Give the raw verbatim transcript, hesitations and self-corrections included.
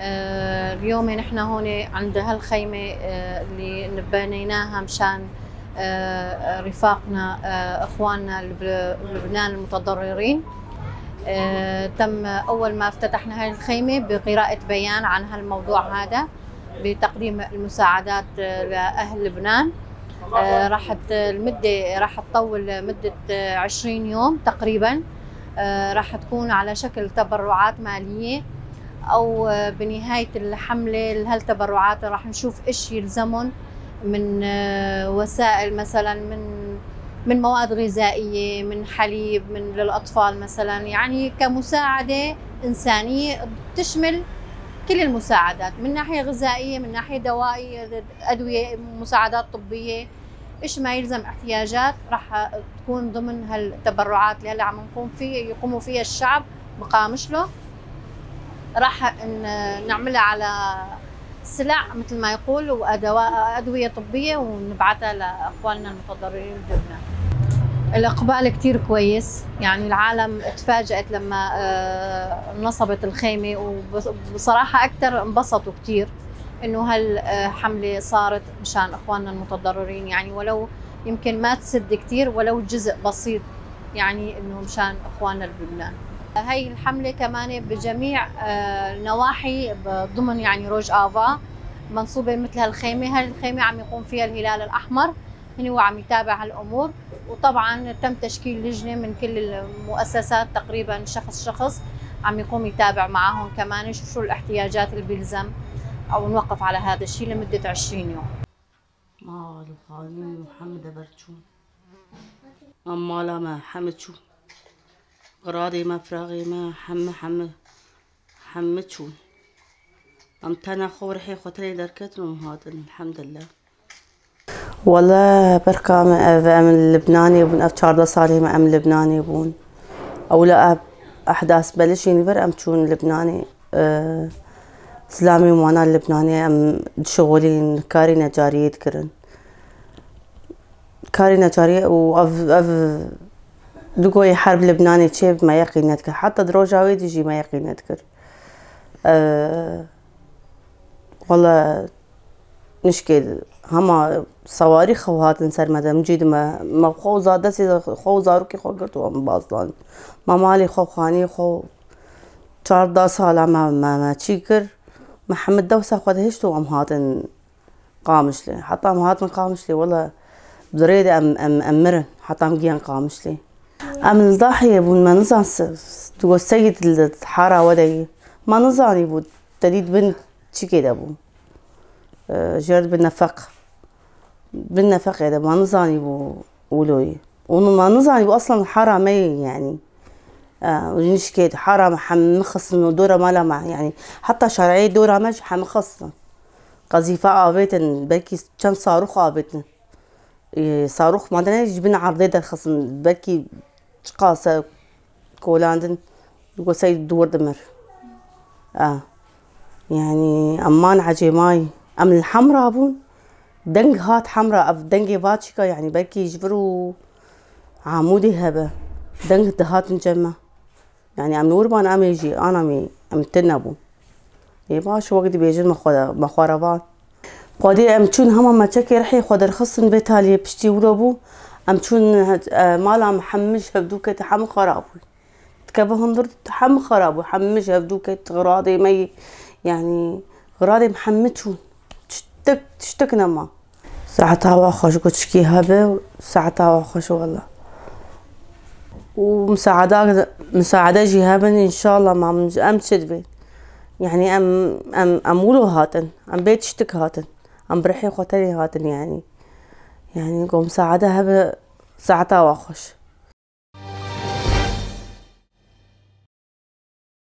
آه، اليوم نحن هون عند هالخيمة، آه، اللي بنيناها مشان، آه، رفاقنا، آه، إخواننا اللي بلبنان المتضررين. آه، تم أول ما افتتحنا هاي الخيمة بقراءة بيان عن هالموضوع هذا، بتقديم المساعدات، آه، لأهل لبنان. آه، راح ت-، المدة راح تطول مدة، آه، عشرين يوم تقريبًا. آه، راح تكون على شكل تبرعات مالية، أو، آه، بنهاية الحملة هالتبرعات راح نشوف إيش يلزمهم من، آه، وسائل، مثلًا من، من مواد غذائية، من حليب، من للأطفال مثلًا، يعني كمساعدة إنسانية بتشمل كل المساعدات، من ناحية غذائية، من ناحية دوائية، أدوية، مساعدات طبية، إيش ما يلزم احتياجات راح تكون ضمن هالتبرعات اللي هلأ عم نقوم فيه، يقوموا فيها الشعب بقامشلو. راح ن-، نعملها على سلع، مثل ما يقول، وأدواء، أدوية طبية، ونبعتها لأخواننا المتضررين بلبنان. الإقبال كتير كويس، يعني العالم اتفاجأت لما، آه، نصبت الخيمة، وبص-، بصراحة أكتر انبسطوا كتير إنه هالحملة صارت مشان إخواننا المتضررين، يعني ولو يمكن ما تسد كتير، ولو جزء بسيط، يعني إنه مشان إخواننا بلبنان. هاي الحملة كمان بجميع، آه، النواحي ب-، ضمن يعني روج آفا منصوبة مثل هالخيمة. هاي الخيمة عم يقوم فيها الهلال الأحمر، هني هو عم يتابع هالأمور، وطبعًا تم تشكيل لجنة من كل المؤسسات، تقريبًا شخص شخص عم يقوم يتابع معاهم كمان، يشوف شو الاحتياجات اللي بيلزم، أو نوقف على هذا الشي لمدة عشرين يوم. Mal û xanî û hemû deber çûn. Em mala me hemû çû. Xiradê me, firaxê me, hemû, hemû, hemû çûn. Em tena xwe rihê xwe tenê derketin û em hatin, elhemdulillah. Wele berka me ev, em li Libnanê bûn, ev çardeh salê me em li Libnanê bûn. Ewla ev ehdas belişên li vir em çûn Libnanê, e, zilamê wana li Libnanê em dişixulîn, karê necariyê dikirin. Karê necariyê û ev, ev du goyê herb Libnanê çê me yeqîn nedikir. Heta di roja wê dî jî me yeqîn nedikir. E, wele Nişkê hema sewarî xew hatin ser me de, min cî dime, me xwe û za-, destê xwe û zarokê xwe girt û em bazdan. Me malê xwe, xanî xwe, çardeh sala me, me, me çî kir. Me hemî dewsa xwe de hişt û em hatin Qamişlê. Heta em hatin Qamişlê, wele bi rê de em, em, em mirin. Heta em giyan Qamişlê. Em li Dahiyê bûn, me nizan se-, s-, tu got Seyid li hara we de yî. Me nizanî bû, te dît bin çikê de bû. E, jêr bi nefeq. Bin nefeqê de ma nizanîbû wilo yî. Û ma nizanîbû aslan hara me yê yanî. E, nişkê hara me hemî xistin û dora mala me yanî. Heta şareyê dora me jî hemî xistin. Qezîfe avêtin, belkî çend sarûx avêtin. E, sarûx ma dene ji bin erdê derxistin. Belkî çiqas e kolandin, digot sey dûr dimir. A. Yanî em man ecêmayî. Em li Hemra bûn. Deng hat Hemra. Ev dengê va çîka, yanî belkî ji vir û Amûdê hebe. Deng dihatin cem me. Yanî em li wir ban em ê jî, ana me, em tune bûn. Ê baş, wek dibêjin me xwe, me xwe re van. Xwedê em çûn hema me çekê rihê xwe derxistin vê taliyê piştî wilo bû. Em çûn, e, mala me hemî ji hevdû ket, hemî xera bû. Dikeve hundir hemî xera bû, hemî ji hevdû ket, xiradê me yî, yanî xiradê me hemî çûn. Tiştek, tiştek nema. Saeta wa xweş, got çikî hebe, saeta wa xweş wela. Û misaada, misaade jî hebin, înşallah, ma min, em çi dibên? Yanî em, em, em wilo hatin, em bê tiştik hatin, em bi rihê xwe tenê hatin, yanî. Yanî, go misaade hebe, saeta wa xweş.